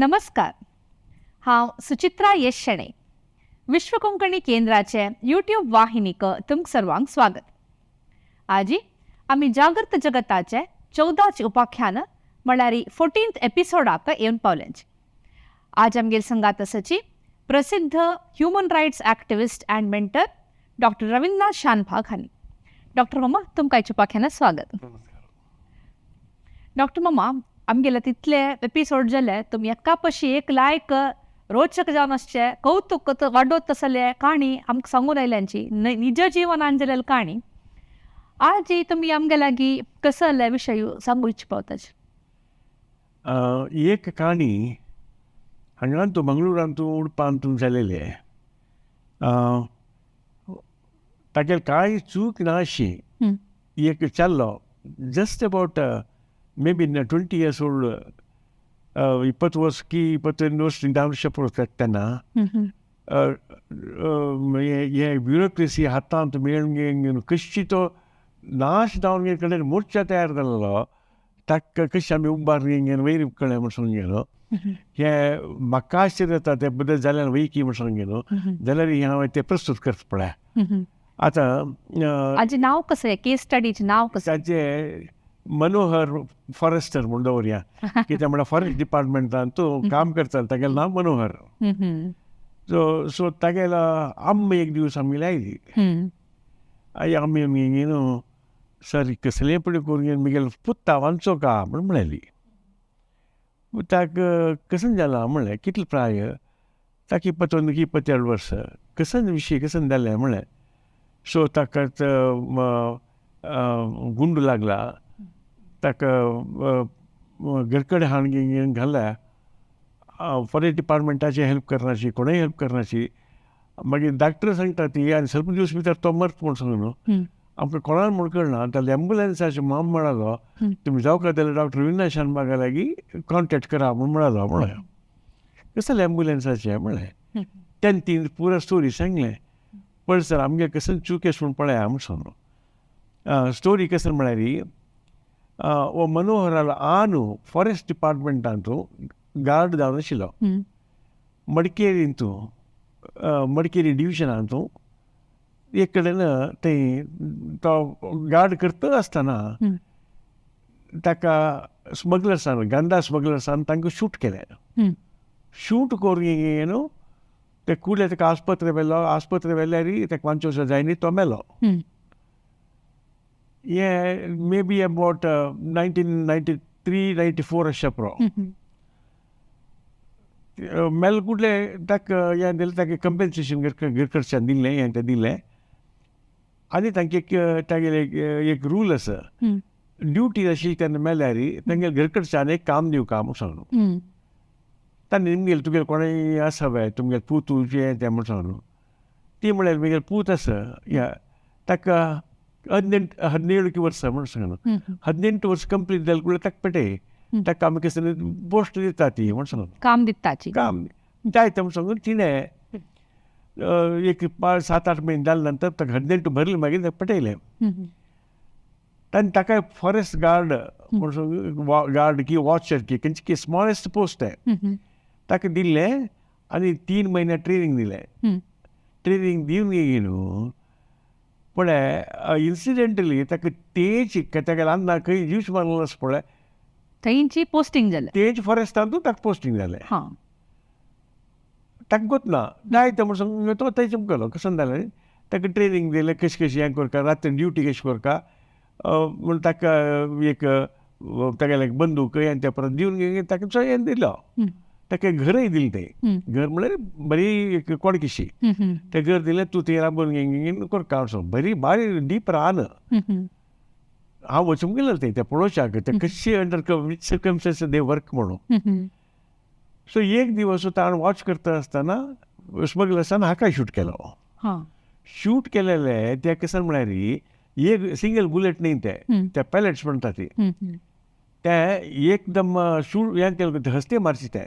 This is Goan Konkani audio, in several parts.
नमस्कार, हांव सुचित्रा येश शेणै. विश्व कोंकणी केंद्राचे यूट्यूब वाहिनीक तुमकां सर्वांक स्वागत. आजी आमी जागृत जगताचे 14चे उपाख्यान म्हळ्यार 14th एपिसोडाक येवन पावल्यांची. आज आमगेर संगात आसाची प्रसिद्ध human rights activist and mentor doctor Ravindranath Shanbhag हांणी. डॉक्टर मामा, तुमकां आयच्या उपाख्यानात स्वागत. डॉक्टर मामा, आमगेले तितले एपिसोड जाले, तुमी एका पशी एक लायक रोचक जावन आसचे, कौतुक वाडोवत आसले काणी आमकां सांगून आयल्यांची, निज जिवनान जालेली काणी. आज तुमी आमगे लागीं कसले विशय सांगू इच्छिपावताचे? एक काणी हांगांतू मंगळुरांतू उडपांतू जालेले. तागेले कांय चूक ना अशी. एक चल्लो just about maybe 20 years old, 20 ವರ್ಷ ಕಿ 21 ವರ್ಷ 10 ವರ್ಷ तेन्ना हे ब्युरोक्रेसी हातांत मेळून कशी तो नाश जावन कडेन मोर्चा तयार जाल्लो, ताका कशी आमी उबार वयर कळ्ळें म्हूण सांगून हे म्हाका आश्चर्य जाता. ते बद्दल जाल्यार वैकी म्हूण सांगून जाल्यार हें हांवें तें प्रस्तूत करता पळय आतां. हाजें नांव कसलें? केस स्टडीचें नांव कसलें? ताचें मनोहर फॉरेस्टर म्हूण दवरया. कित्याक म्हळ्यार फॉरेस्ट डिपार्टमेंटान तूं काम करता, तागेलें नांव मनोहर. सो सो तागेलो आम्मा एक दिवस आमगेले आयली. आई आमी आमगे न्हू सर, कसलें पळय करून म्हगेलो पुता वांचो का म्हूण म्हणली. पुताक कसन जाला म्हणलें, कितलें प्राय ताका? 21 की 22 वर्स. कसन विशय कसन जालें म्हणलें. सो ताका गुंड लागला, ताका घर कडेन हाडून घाल्या. फॉरेस्ट डिपार्टमेंटाचे हेल्प करनाशी, कोणूय हेल्प करनाशी. मागीर डॉक्टर सांगता ती आनी ಸ್ವಲ್ಪ दिवस भितर तो मरत म्हूण सांगू न्हू. आमकां कोणाक म्हूण कळना. जाल्यार एम्बुलन्साचे माम म्हणालो, तुमी जावका जाल्यार डॉक्टर रविंद्र शानबागा लागीं कॉन्टेक्ट करा म्हूण म्हणालो. म्हणलें, कसलें एम्बुलन्साचें म्हणलें. तेन्ना ती पुरा स्टोरी सांगलें. पळय सर, आमगे कसलें चूक एश म्हूण पळया म्हूण सांगलो. स्टोरी कसलें म्हळ्यार, हो मनोहरालो आनु फॉरेस्ट डिपार्टमेंटांतू गार्ड जावन आशिल्लो मडिकेरींतू, मडिकेरी डिविजनांतू एक कडेन. थंय तो गार्ड करता आसतना ताका स्मगलर्सान, गांजा स्मगलर्सान तांकां शूट केलें. शूट करून न्हू ते कुडले ताका आस्पत्रे व्हेलो. आस्पत्रे व्हेल्यार ताका वांचोवचो जायनी, तो मेलो. हे maybe about 1993 94 अशें पुरो. मेल कुडले ताका हें दिलें, ताका कंपेन्सेशन घरकडच्यान दिलें, हें तें दिलें. आनी तांचे तागेले एक रूल आसा, ड्युटी आशिल्ली तेन्ना मेल्यार तांगेले घरकडच्यान एक काम दिवका म्हूण सांगलो. तांणी निमगेले तुगेले कोणूय आसा बाय, तुमगेले पूत हें तें म्हूण सांगलो. ती म्हळ्यार म्हगेले पूत आसा या, ताका 18 17 ವರ್ಷ म्हूण सांगलो. 18 वर्स कंप्लीट जालें कुडले ताका पेटय, ताका आमी कसले पोस्ट दिता ती म्हूण सांगलो. काम दिताची. काम जायते म्हूण सांगून तिणें एक 5 7 8 म्हयने जाले नंतर ताका 18 भरले, मागीर ताका पटयलें. तांणी ताका फॉरेस्ट गार्ड म्हूण सांगून, गार्ड की वॉचर की खंयची की स्मॉलेस्ट पोस्ट आहे, ताका दिलें आनी 3 म्हयने ट्रेनींग दिलें. ट्रेनींग दिवन न्हू पळय, इन्सिडेंटली ताका तेच ताका ल्हान खंय जीव मारलो आसा पळय, थंयची पोस्टिंग जालें. तेच फॉरेस्टांतू ताका पोस्टिंग जालें. ताका गोत ना जाय तें म्हूण सांगून तो थंय चमकलो. कसो जालें, ताका ट्रेनींग दिलें, कशें कशें हें करता, रात्री ड्युटी कशी करता म्हूण. ताका एक तागेलें एक बंदूक हें तें परत दिवन ताका हें दिलो. ताका घरय दिलें तें. घर म्हळ्यार बरी एक कोडकिशी तें घर दिलें. तूं थंय राबून करता असो बरी बारी डीप रान. हांव वचूंक गेलो थंय तें पळोवच्याक, तें कशें under which circumstances they work म्हणून. सो एक दिवस ताण वॉच करता आसतना स्मगलर्सान हाका शूट केलो. शूट केलेले ते कशें म्हळ्यार एक सिंगल बुलेट न्ही, ते ते पॅलेट्स म्हणटा ती, ते एकदम शूट हें केलें, हस्ते मारचे ते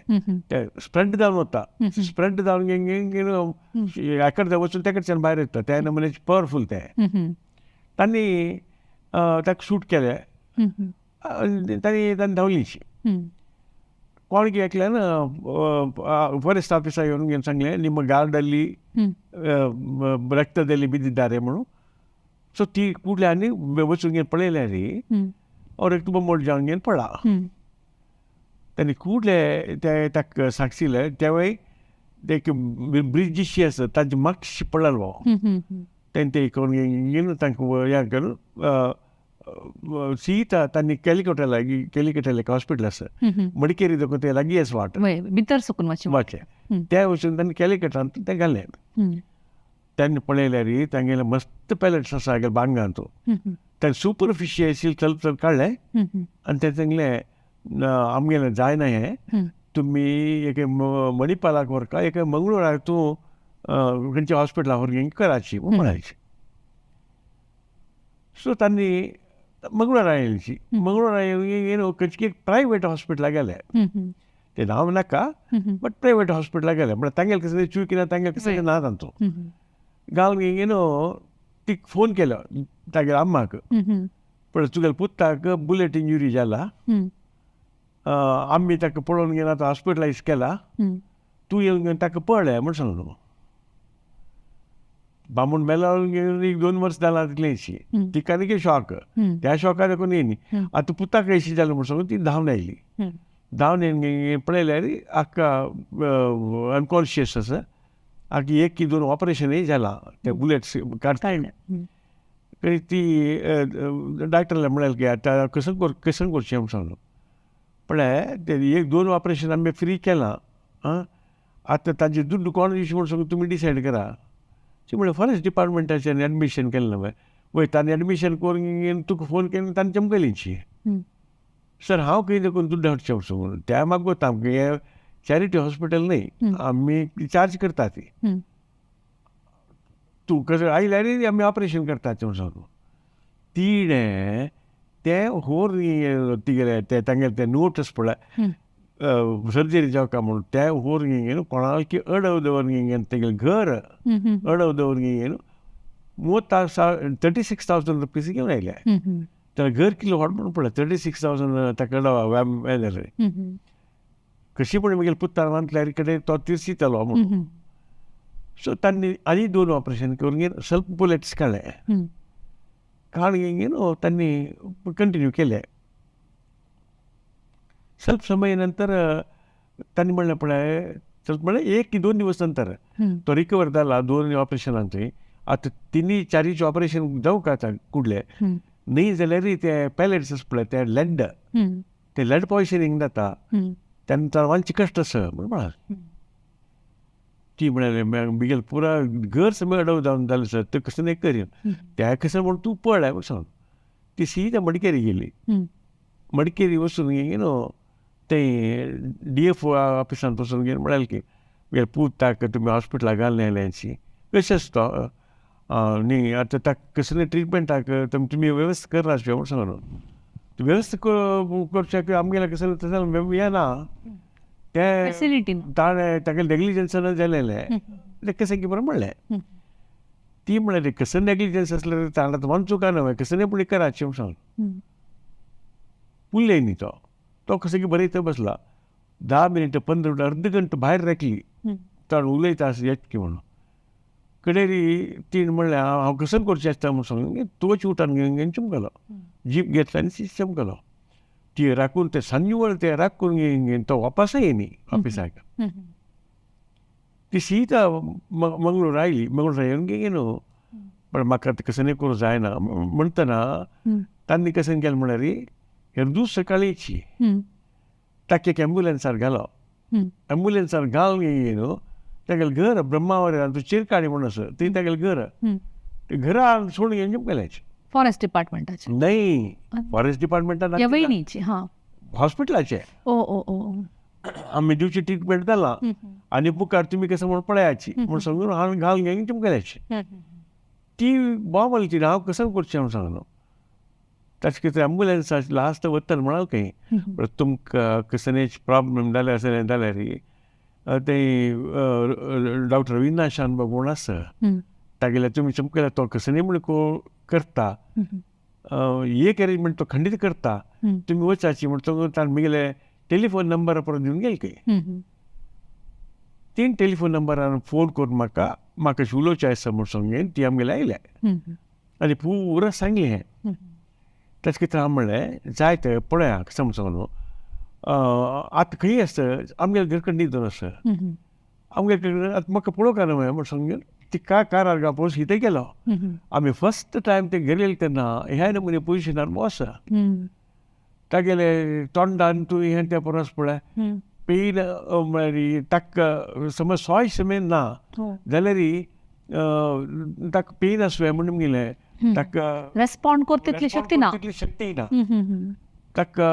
ते स्प्रेड जावन वता. स्प्रेड जावन एकडे वचून तेकडच्यान भायर येता. त्या नमुन्याचे पॉवरफूल ते. तांणी ताका शूट केलें, तांणी तांणी धांवलीशी. कोणಗೆ एकल्यान ಫಾರೆಸ್ಟ್ ಆಫೀಸರ್ ಇವನಿಗೆ सांगलें ನಿಮ್ಮ ಗಾರ್ಡಲ್ಲಿ ರಕ್ತದಲ್ಲಿ ಬಿದ್ದಿದ್ದಾರೆ म्हणून. सो ती ಕೂಡಲೇ आनी वचून पळयल्यार ಅವ್ರಿಗೆ ತುಂಬ मोड जावन घेवन पडला. तांणी ಕೂಡಲೇ ते ताका साक्षीले तेवय ते एक ब्रिजीशी आसा तांचे मातशी पडलो तें ते करून घेवन तांकां हें करून सीता तांणी कॅलिकटा लागीं, कॅलिकटा एक हॉस्पिटल आसा मडिकेरी देखून ते लागीं आसा वाट भितर सुकून वाचें ते वचून तांणी कॅलिकटान तें घालें. तांणी पळयल्यार तांगेले मस्त पॅलेट्स आसा बांगांत, तांणी सुपरफिशियल चल चल काडलें आनी तें सांगलें आमगेलें जायना हें, तुमी एक मणिपालाक व्हरका, एक मंगळूराक तूं खंयच्या हॉस्पिटलाक व्हरून कराची म्हणायची. सो तांणी मंगळूरा येयची, मंगळूरा येवन खंयची एक प्रायवेट हॉस्पिटलाक गेले, ते नांव नाका बट प्रायवेट हॉस्पिटलाक गेले म्हळ्यार तांगेलें कसलें चूक ना, तांगेलें कसलें ना तांचो. गावन येवन तिका फोन केलो तागेल्या अम्माक, पण तुगेल्या पुताक बुलेट इंजुरी जाला, आमी ताका पळोवन घेवन आतां हॉस्पिटलायज केला, तूं येवन ताका पळय म्हण सांगलो. बामूण मेलो एक 2 वर्स जालां तितलेंशी, तिका आनी शॉक, त्या शॉकार देखून येयनी. आतां पुताक अशी जालें म्हण सांगून ती धांवन आयली. धांवन येवन पळयल्यार आक्का अनकॉन्शियस आसा, आक्का 1 की 2 ऑपरेशनय जालां ते बुलेट्स काडटा. ती डॉक्टरला म्हळ्यार की आतां कसं कसं करचें म्हण सांगलो. पळय ते 1-2 ऑपरेशन आमी फ्री केलां, आं आतां तांचे दुड्ड कोण दिवचे म्हण सांगून तुमी डिसायड करा. ती म्हणलें फॉरेस्ट डिपार्टमेंटाच्यान एडमिशन केलें ना वय, तांणी एडमिशन करून तुका फोन केलें तांणी चमकलीची. सर हांव खंय देखून दुड्ड हाडचें म्हण सांगून त्या म्हाका गोता, आमकां हें चॅरिटी हॉस्पिटल न्हय, आमी चार्ज करता ती, तूं कसं आयल्यार आमी ऑपरेशन करता म्हण सांगून. तिणें तें होर तिगेलें ते तांगेलें तें नोटस पळय सर्जरी जावका म्हणून ते होर घेवन कोणाक अडव दवर घेवन तेगेलें घर अडव दवर घेवन 36,000 रुपीज घेवन आयले. तर घर किलो व्हड म्हणून पळय 36,000 ताका अडव जालें. कशी पण मागीर पुतान मानल्यार कडेन तो तिरसितालो म्हणून. सो तांणी आनी 2 ऑपरेशन करून घेवन स्वल्प बुलेट्स काडले, काडून घेवन तांणी कंटिन्यू केले. स्वल्प समय नंतर तांणी म्हणलें पळय स्वल्प म्हणलें 1 की 2 दिवस नंतर तो रिकवर जाला 2 ऑपरेशनान थंय. आतां 3-4 ऑपरेशन जावंक आतां कुडले न्ही जाल्यार ते पॅलेट्स आसा पळय ते लेड, ते लेड पॉयजनींग जाता तेन्ना मातशें कश्ट आसा म्हण म्हळां. ती म्हळ्यार बिगेल पुरा घर सगळें अडव जावन जालें सर, तें कसं नाही करीन त्या कसं म्हण तूं पळय म्हण सांग. ती सीधा मडिकेरी गेली. मडिकेरी वचून न्हू ते डी एफ ओ ऑफिसान वचून घेवन म्हळ्यार की मागीर पुताक तुमी हॉस्पिटलाक घालून आयल्यांची कशें आसता न्ही आतां ताका कसलें ट्रिटमेंटाक तुमी वेवस्था करनासली म्हण सांगून. वेवस्था करच्याक आमगेलें कसलें तशें हें ना, तें ताणें तागेलें नेग्लिजन्सान जालेलें तें कशें की बरें म्हणलें. ती म्हणलें कसं नेग्लिजन्स आसलें ताणें आतां वचूंक न्हय कसं न्हय पूण कराचें म्हूण सांगून. उलय न्ही तो, तो कसं की बरें थंय बसला 10 मिनटां 15 मिनटां अर्द घंटो भायर राखली ताणें उलयता आसा येत की म्हणून. कडेरी तिणें म्हणलें हांव कसं करचें आसता म्हूण सांगून तोच उठान घेवन घेवन चमकलो, जीप घेतला आनी चमकलो. ती राखून ते सांजवेळ ते राखून घेवन घेवन तो वापसय येयनी ऑफिसाक. ती सीता मंगळूर आयली, मंगळूर येवन घेवन न्हू पण म्हाका कसं न्ही करूं जायना म्हणटना तांणी कसं केलें म्हळ्यार हेर सकाळीं ताका एक एम्बुलन्सार घालो, एम्बुलन्सार घालून घेवन न्हू तागेलें घर ब्रह्मावर चिरकाडी म्हणून आसा ती तागेलें घर, घरा सोडून घेवन गेल्याचे. फॉरेस्ट डिपार्टमेंटाचे नाही, फॉरेस्ट डिपार्टमेंटान हॉस्पिटलाचे आमी दिवची ट्रिटमेंट जाला आनी मुखार तुमी कसं म्हूण पळयाची म्हूण सांगून हांव घालून घेवन तुमकां गेल्याची. ती बॉम्ब आली ती हांव कसं करचें म्हूण सांगलो. ताचे कितें एम्बुलन्स लास्ट वतना म्हणाल खंय तुमकां कसलेच प्रॉब्लम जाले आसलें जाल्यार ते डॉक्टर रविंद्र शानभाग म्हूण आसा तागेले तुमी चमकल्या तो कसं न्ही म्हूण करता, एक अरेंजमेंट तो खंडीत करता, तुमी वचाची म्हण तो ताणें मागीर टेलिफोन नंबर परत दिवन गेले खंय. तीन टेलिफोन नंबरान फोन करून म्हाका म्हाका अशें उलोवचें आसा म्हूण सांगून ती आमगेले आयले आनी पुरो सांगलें हें. ताचे खातीर हांव म्हणलें जाय तें पळया समजून न्हू आतां खंय आसा, आमगेले घर कडेन न्हिदून आसा, आमगे कडेन आतां म्हाका पळोवंक न्हय म्हूण सांगून ती कारार गांव हिते गेलो. आमी फस्ट टायम ते घरा येयले तेन्ना ह्या नमुने पोजिशनार आसा, तागेले तोंडान तूं हें तें परस पळय पेन म्हळ्यार ताका समज सोय समेन ना जाल्यार ताका पेन आसूं म्हूण गेलें ताका रेस्पॉन्ड करता तितली शक्ती ना, तितली शक्ती ना ताका.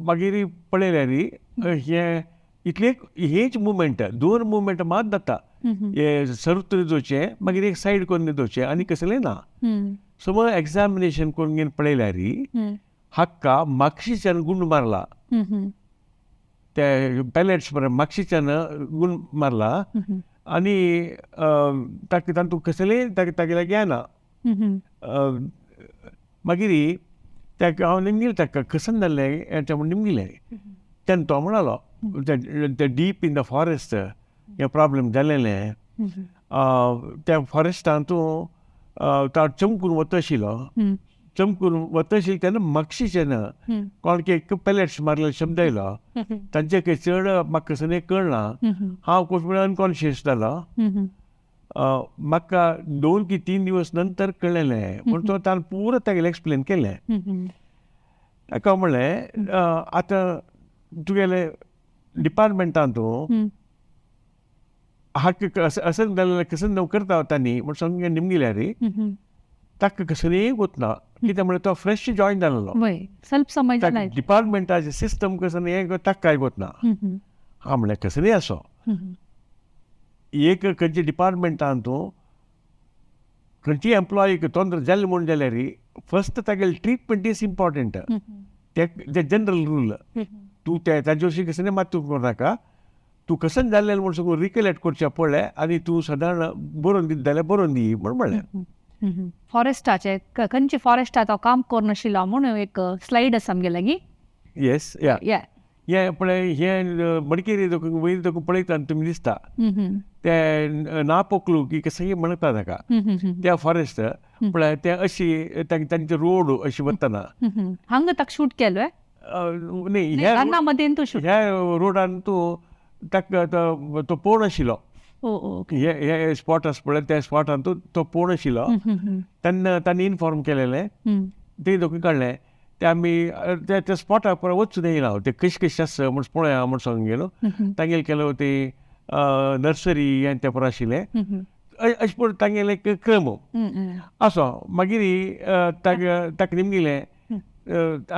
मागीर पळयल्यार हें इतले हेच मुवमेंट, दोन मुवमेंट मात जाता, हे सर्व न्हिदोवचें मागीर एक सायड करून न्हिदोवचें आनी कसलें ना. समज एग्जामिनेशन करून घेवन पळयल्यार हाका मागशीच्यान गुंड मारला, ते पॅलेट्स बरें मागशीच्यान गुंड मारला आनी ताका तातूंत कसलें तागेलें येना. मागीर ताका हांव निमगिलें ताका कसन जाल्लें हें म्हूण निमगिलें. तेन्ना तो म्हणालो ते डीप इन the forest हें प्रॉब्लम जालेलें, त्या फॉरेस्टान तूं तो चमकून वता आशिल्लो, चमकून वता आशिल्लो तेन्ना मागशीच्यान कोण एक पॅलेट्स मारलेले शब्द आयलो, तांचे काही चड म्हाका कसं कळना, हांव कोण वेळ अनकॉन्शियस जालो. म्हाका 2 की 3 दिवस नंतर कळ्ळेलें म्हूण तो ताणें पुरो तागेलें एक्सप्लेन केलें. ताका म्हणलें आतां तुगेले डिपार्टमेंटान तूं हाका असं जालें कसं नव करता तांणी म्हूण सांगून निमगिल्यार ताका कसलेंय वतना कित्याक म्हळ्यार तो फ्रेश जॉयन जालेलो, डिपार्टमेंटाचें सिस्टम कसं हें ताका कांय वतना. हांव म्हणलें कसलेंय आसो एक खंयच्या डिपार्टमेंटान तूं खंयची एम्प्लॉईक तोंदर जालें म्हूण जाल्यार फस्ट तागेलें ट्रिटमेंट is important, ते जनरल रूल. तूं ते ताजे वशीं कसलें मात तूं करनाका, तूं कसन जालें म्हूण सगळें रिकलेक्ट करचें पडलें आनी तूं सदां बरोवन दिता जाल्यार बरोवन दी म्हूण म्हणलें. फॉरेस्टाचे खंयचे फॉरेस्टाचो तो काम करून आशिल्लो म्हूण एक स्लायड आसा आमगे लागीं. येस या हें पळय हें मडकेरी दोकून वयर दोकून पळयता तुमी दिसता ते ना पोकलू की कशें म्हणटा ताका त्या फॉरेस्ट पळय ते अशी तांचे रोड अशी वतना हांगा ताका शूट केलो न्ही ह्या रोडान तूं ताका तो पोण आशिल्लो, हे स्पॉट आसा पळय त्या स्पॉटान तूं तो पोण आशिल्लो तेन्ना तांणी इनफॉर्म केलेलें ते दोकून काडलें ते आमी त्या स्पॉटार परत वचून येयला हांव ते कशें कशें आसा म्हूण पळया म्हूण सांगून गेलो. तांगेलें केलो ते नर्सरी आनी तें परत आशिल्लें अशें पूण तांगेलें एक क्रम आसो. मागीर ताका ताका निमगिलें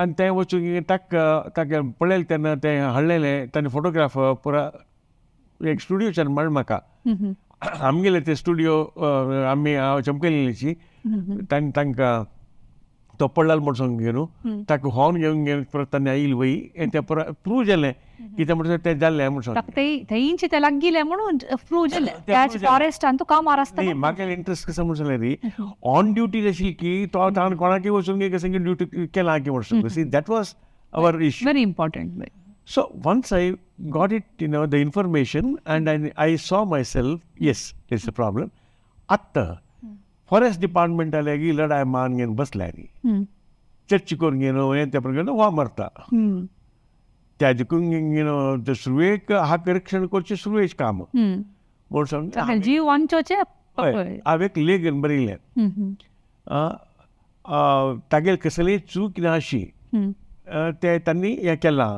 आनी तें वचून ताका ताका पळयलें तेन्ना तें हाडलेलें ताणें फोटोग्राफ पुरा एक स्टुडियोच्यान म्हण म्हाका आमगेले ते स्टुडियो आमी हांव चमकलेलीची तांकां तांकां तो पडलाल म्हूण सांगून घेवन ताका हॉर्न घेवन घेवन परत ताणें आयल वय तें परत प्रूव जालें कितें म्हणटा तें जालें म्हूण सांग थंयचे ते लागीलें म्हणून प्रूव जालें फॉरेस्टान तूं कामार आसता. न्ही म्हाका इंट्रस्ट कसो म्हूण सांगलें री ऑन ड्युटी आशिल्ली की तो ताणें कोणाकय वचून कशें ड्युटी केला की म्हूण सांग see that was our issue very important. So once I got it, you know, the information and I saw myself, yes, it's a problem. आत्तां फॉरेस्ट डिपार्टमेंटाले की लढाय मान घेवन बसल्या न्ही चर्च करून घेवन हें तें घेवन वा मरता त्या देखून घेवन सुरवेक हाक रक्षण करचें सुरवेक काम म्हूण सांग जीव वांचोवचें. हांवें एक लेख बरयलें तागेली कसलीय चूक ना अशी ते तांणी हें केलां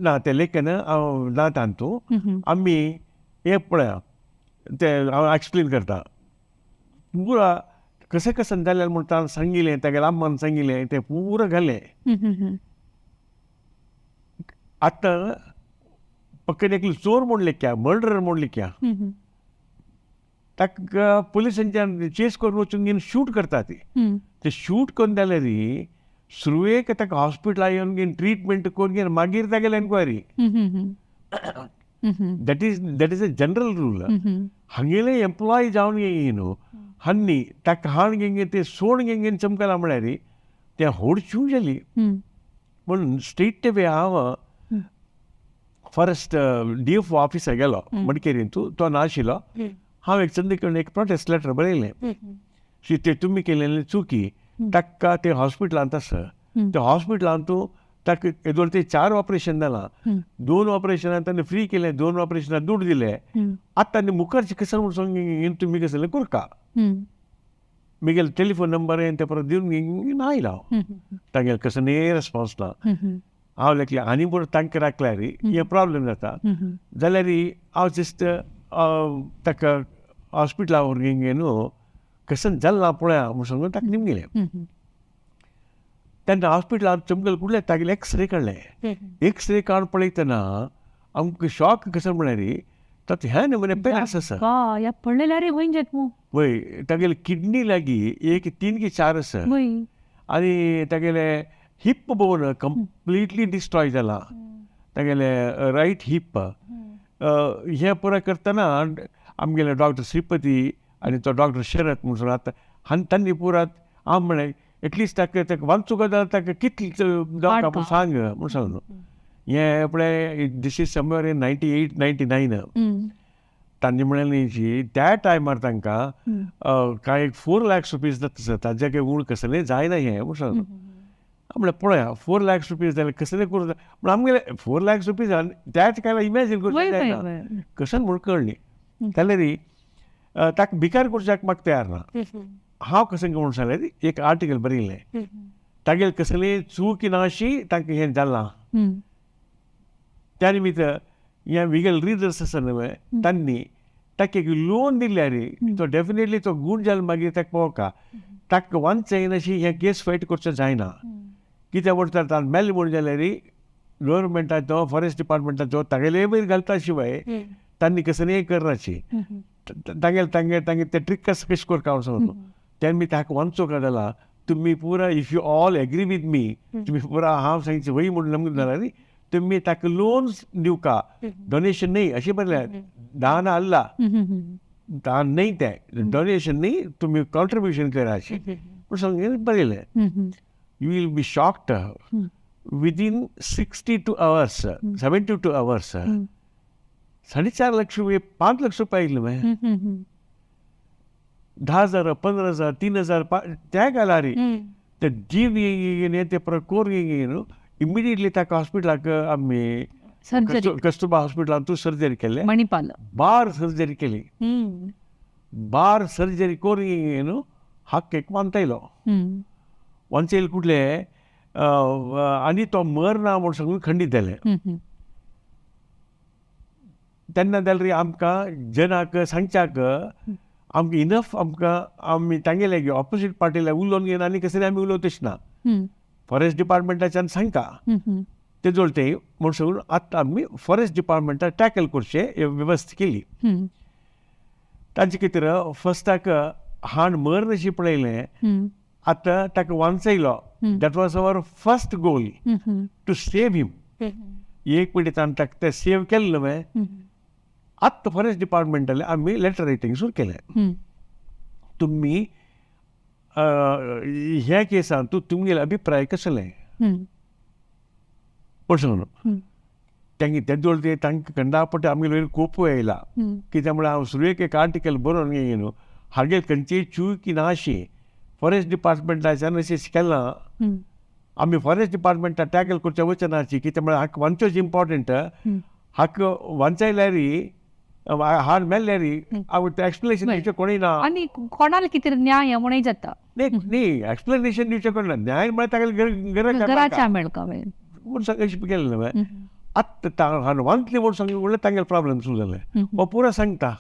ना तें लेखन हांव ना तातूंत आमी हें पळया तें हांव एक्सप्लेन करता पुरा कशें कशें जालें म्हूण ताणें सांगिल्लें तागेल्या अम्मान सांगिल्लें तें पुरा घालें. आतां पकड एकलो चोर म्हूण लेख्या मर्डर म्हूण लेख्या ताका पुलिसांच्यान चेस करून वचून घेवन शूट करता ती ते शूट करून जाल्यार सुरवेक ताका हॉस्पिटला येवन घेवन ट्रिटमेंट करून घेवन मागीर तागेली enquiry. That is a general rule. हांगेले एम्प्लॉय जावन गे न्हू हांणी ताका हाण घेवन ते सोड घेवन चमकला म्हळ्यार तें होडशू जाली. पूण स्ट्रेट वे हांव फॉरेस्ट डीएफओ ऑफिसा गेलो मडिकेरींतू, तो नाशिल्लो. हांव एक चंदीकडून एक प्रोटेस्ट लेटर बरयलें शी ते तुमी केलेले चुकी. ताका ते हॉस्पिटलांत आसा, त्या हॉस्पिटलांत ताका येदोळ ते 4 ऑपरेशन जालां, 2 ऑपरेशनां ताणें फ्री केलें, 2 ऑपरेशनां दुड दिले. आतां ताणें मुखारचे कसं म्हूण सांग तुमी कसलें करका, मिगेल टेलिफोन नंबर ते परत दिवन ना आयलो हांव. तागेले कसं रेस्पॉन्स ना. हांव लेखलें आनी बरो तांकां राखल्यार हे प्रॉब्लेम जाता जाल्यार हांव जस्ट ताका हॉस्पिटला व्हरून न्हू कसं जालें पळया म्हूण सांगून ताका निमगेलें. तेन्ना हॉस्पिटलांत चमकल कुडले तागेले एक्सरे काडले. एक्सरे काडून पळयतना आमकां शॉक कसं म्हळ्यार तातूंत ह्या नमुने पेस आसा. वय तागेले किडनी लागीं 1 3 की 4 आसा आनी तागेले हिप बोन कंप्लिटली डिस्ट्रॉय जाला, तागेले रायट हिप. हें पुराय करतना आमगेले डॉक्टर श्रीपती आनी तो डॉक्टर शरत म्हूण आतां आनी तांणी पुरात हांव म्हळें एटलिस्ट ताका ताका वाचूंक जाल्यार ताका कितली जावं म्हूण सांग म्हूण सांगलो. हें पळय this is somewhere in 98 99. तांणी म्हळें न्ही त्या टायमार तांकां कांय एक 4 लाख रुपीज जाता सर, ताज्या काय उण कसलें जायना हें म्हूण सांगलो. म्हळ्यार पळया 4 लाख रुपीज जाल्यार कसलें करूं म्हण आमगेले 4 लाख रुपीज त्याच काय इमॅजीन करूं जायना कशें म्हूण कळ्ळी. जाल्यार ताका भिकार करच्याक म्हाका तयार ना. हांव कशें म्हूण सांगलें एक आर्टिकल बरयलें तागेले कसली चूक ना अशी तांकां हें जालां. त्या निमित्त हे विगल रिडर्स आसा न्हय तांणी ताका एक लोन दिल्यार तो डेफिनेटली तो गूण जालो मागीर ताका पळोवका ताका वांचयन अशी हें केस फायट करचें जायना. कित्याक म्हणटा ताणें मेलें म्हूण जाल्यार गव्हर्मेंटाचो फॉरेस्ट डिपार्टमेंटाचो तागेले वयर घालता शिवाय तांणी कसलें करनाची तागेले तांगे तांगे ते ट्रीक कशें कशें करता हांव सांगलो. तेन्ना मी ताका वांचोवंक जाला तुमी पुरा if you all agree with me तुमी पुरा हांव सांगचें वय म्हूण नमूद जाल्यार तुमी ताका लोन्स दिवका, डोनेशन न्ही अशें बरयलें. दान आल्ला दान न्ही तें डोनेशन न्ही तुमी कॉन्ट्रिब्युशन करा अशें पूण सांग बरयलें. You will be shocked within 62 hours 72 hours 4.5 lakh रुपये 5 लाख रुपये आयले मगे. 10,000 15,000 3,000 त्या घालारी ते जीव ते कोर इमिडिएटली ताका हॉस्पिटलाक आमी कस्तुरबा हॉस्पिटलांत तूं सर्जरी केले, मणिपाल बार सर्जरी केली. बार सर्जरी करून न्हू हक्क एक वांचयलो वांचयले कुठले आनी तो मरना म्हूण सांगून खंडीत जालें. तेन्ना जाल्यार आमकां जनाक सांगच्याक आमकां इनफ आमकां आमी तांगेले ऑपोजीट पार्टीले उलोवन घेवन आनी कसले आमी उलोवं तशें ना. फॉरेस्ट डिपार्टमेंटाच्यान सांगता ते जोडते म्हूण सांगून आतां आमी फॉरेस्ट डिपार्टमेंटाक टॅकल करचें वेवस्था केली. तांचे खातीर फस्टाक हाण मर अशी पळयलें आतां ताका वांचयलो. That was our first goal to save him. एक मिनट ताणें ताका तें सेव केलें न्हय. आतां फॉरेस्ट डिपार्टमेंटाले आमी लेटर रायटींग सुरू केलें. तुमी ह्या केसान तूं तुमगेले अभिप्राय कसले म्हूण सांगलो. तांगे तेदोळ ते तांकां कंडापट आमगेले वयर कोपूय आयला कित्याक म्हळ्यार हांव सुरवेक एक आर्टिकल बरोवन गे न्हू हागेर खंयचीय चूक ना अशी फॉरेस्ट डिपार्टमेंटाच्यान अशें केलां. आमी फॉरेस्ट डिपार्टमेंटा टॅकल करच्या वचनाची कित्याक म्हळ्यार हाका वांचोच इम्पॉर्टंट. हाका वांचयल्यार हाड मेल्ल्यार हांव एक्सप्लेनेशन दिवचें कोणूय ना आनी कोणाला कितें न्याय म्हणूय जाता. न्ही न्ही एक्सप्लेनेशन दिवचें कोण ना न्याय म्हळ्यार तागेले घराच्या मेळका म्हूण सांग अशें केलें न्हय. आतां हांवें वांचलें म्हूण सांग म्हणल्यार तांगेले प्रॉब्लेम सुरू जालें. हो पुरो सांगता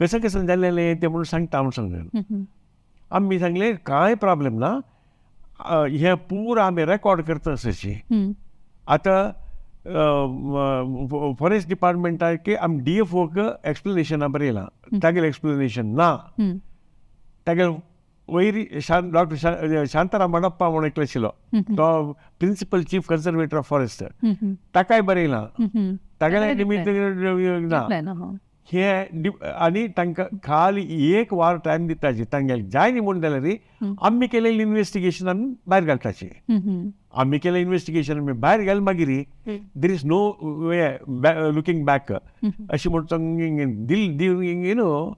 कशें कशें जालें तें म्हणून सांगता म्हूण सांगलें. आमी सांगलें कांय प्रॉब्लेम ना, हें पुरो आमी रेकॉर्ड करता अशें. आतां फॉरेस्ट डिपार्टमेंटाक आमी डी एफ ओक एक्सप्लेनेशना बरयलां तागेलें एक्सप्लेनेशन ना. तागेले वयर डॉक्टर शांताराम मडप्पा म्हणून एकलो आशिल्लो तो principal chief conservator of forest ताकाय बरयलां तागेलें निमित्त ना. हे आनी तांकां खाली एक वार टायम दिताची, तांगे जाय न्ही म्हूण जाल्यार आमी केलेलें इन्वेस्टिगेशन आमी भायर घालताची. आमी केलें इन्वेस्टिगेशन आमी भायर घाल मागीर there is no way looking back अशें म्हूण दिल दिवन न्हू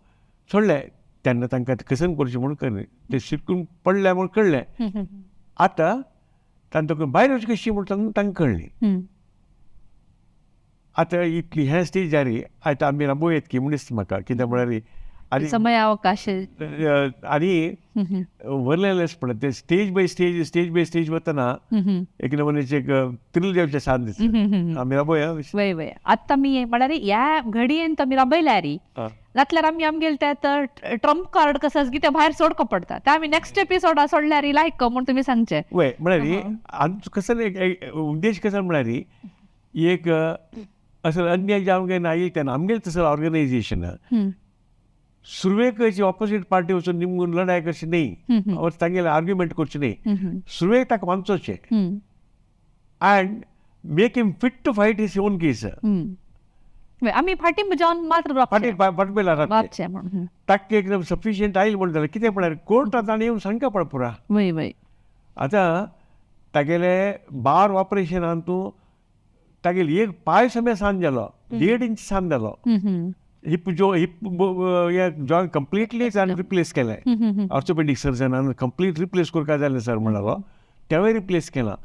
सोडलें. तेन्ना तांकां कसन करचें म्हूण कळ्ळें, ते शिकून पडले म्हूण कळ्ळें. आतां तांकां भायर वचचें कशी म्हूण तांकां कळ्ळें. आतां इतली हें स्टेज जाली आतां आमी राबोवं की म्हूण दिसता म्हाका, कित्याक म्हळ्यार आनी समयावकाश आनी व्हरलेलेंच पळय ते stage by stage stage by stage वतना एक नमुन्याचें एक थ्रील जावचें साथ दिसता. आमी राबोया. वय वय आतां आमी म्हळ्यार ह्या घडयेन आमी राबयल्यार नातल्यार आमी आमगेले ते तर ट्रम्प कार्ड कसो की ते भायर सोडको पडटा, ते आमी नेक्स्ट एपिसोडा सोडल्यार लायक म्हूण तुमी सांगचें. वय म्हळ्यार आमचो कसो एक उद्देश कसो म्हळ्यार एक असो अन्याय जावंक ना तेन्ना आमगेलें तसो ऑर्गनायजेशन सुरवेक ऑपोजीट पार्टी वचून निमगून लढाय करची न्ही, और तांगेले आर्ग्युमेंट करची न्ही, सुरवेक ताका वांचोचें and make him fit to fight his own case. आमी फाटीं जावन मात्र फाटीं फाटबेला ताका एकदम सफिशियंट आयल म्हूण जालें. कितें म्हळ्यार कोर्टांत ताणें येवन सांगता पळय पुरा. वय वय आतां तागेले बार ऑपरेशनान तूं तागेले एक पांय समेत सान जालो, 1.5 इंच सान जालो. हिप जो हिप जॉयंट कंप्लिटली ताणें रिप्लेस केलें, ऑर्थोपेडीक सर्जनान कंप्लीट रिप्लेस करपाक जालें सर म्हणलो, तेंवूय रिप्लेस केलां.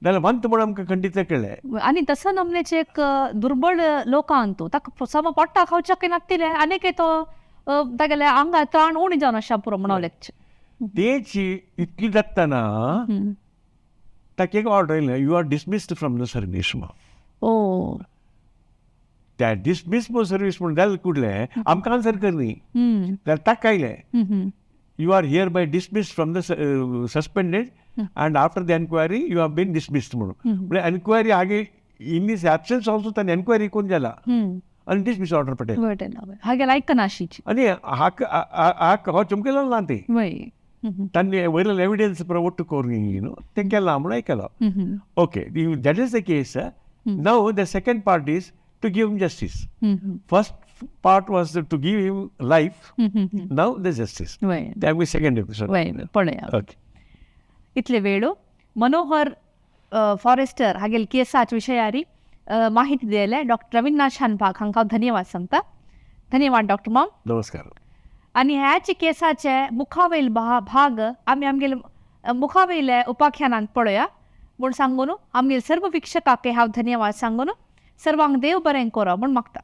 जाल्यार वंत म्हूण आमकां खंडीत कळ्ळें. आनी तसो नमनेचे एक दुर्बळ लोकांक तूं ताका सम पोट्टा खावच्याक नासतलें आनीक तो तागेले आंगा त्राण उणी जावन अशें पुरो म्हणून लेगचें. तेची इतली जातना ताका एक ऑर्डर येयलें, you are dismissed from the service. ओ त्या डिसमीस म्हूण सर्वीस म्हूण जालें कुडलें आमकां आन्सर कर न्ही, जाल्यार ताका आयलें you are hereby dismissed from the suspended and after the enquiry you have been dismissed म्हणून. म्हळ्यार एनक्वायरी आगे इन his absence also ताणें एनक्वायरी कोण जाला आनी डिसमीस ऑर्डर पडटा. हागेलें आयकना आशिची आनी हाक हो चमकेलो ना ती तांणी वयलो एविडन्स पुरो ಒಟ್ಟು करून न्हू तें केलां म्हूण आयकलो. Okay, that is the case. Now the second part is to give him justice. First part was to give him life, now the justice. That will be second episode. पळया. Okay. इतले वेळो मनोहर फॉरेस्टर हागेल केसाच विशयारी माहिती दिले डॉक्टर रवींद्रनाथ शानभाग हांकां धन्यवाद सांगता. धन्यवाद डॉक्टर माम. नमस्कार. आनी ह्याच केसाचे मुखावयल भाग आमी आमगेले मुखावयले उपाख्यानांत पळोवया म्हूण सांगून आमगेले सर्व वीक्षकाक हांव धन्यवाद सांगून सर्वांक देव बरें करो म्हूण मागता.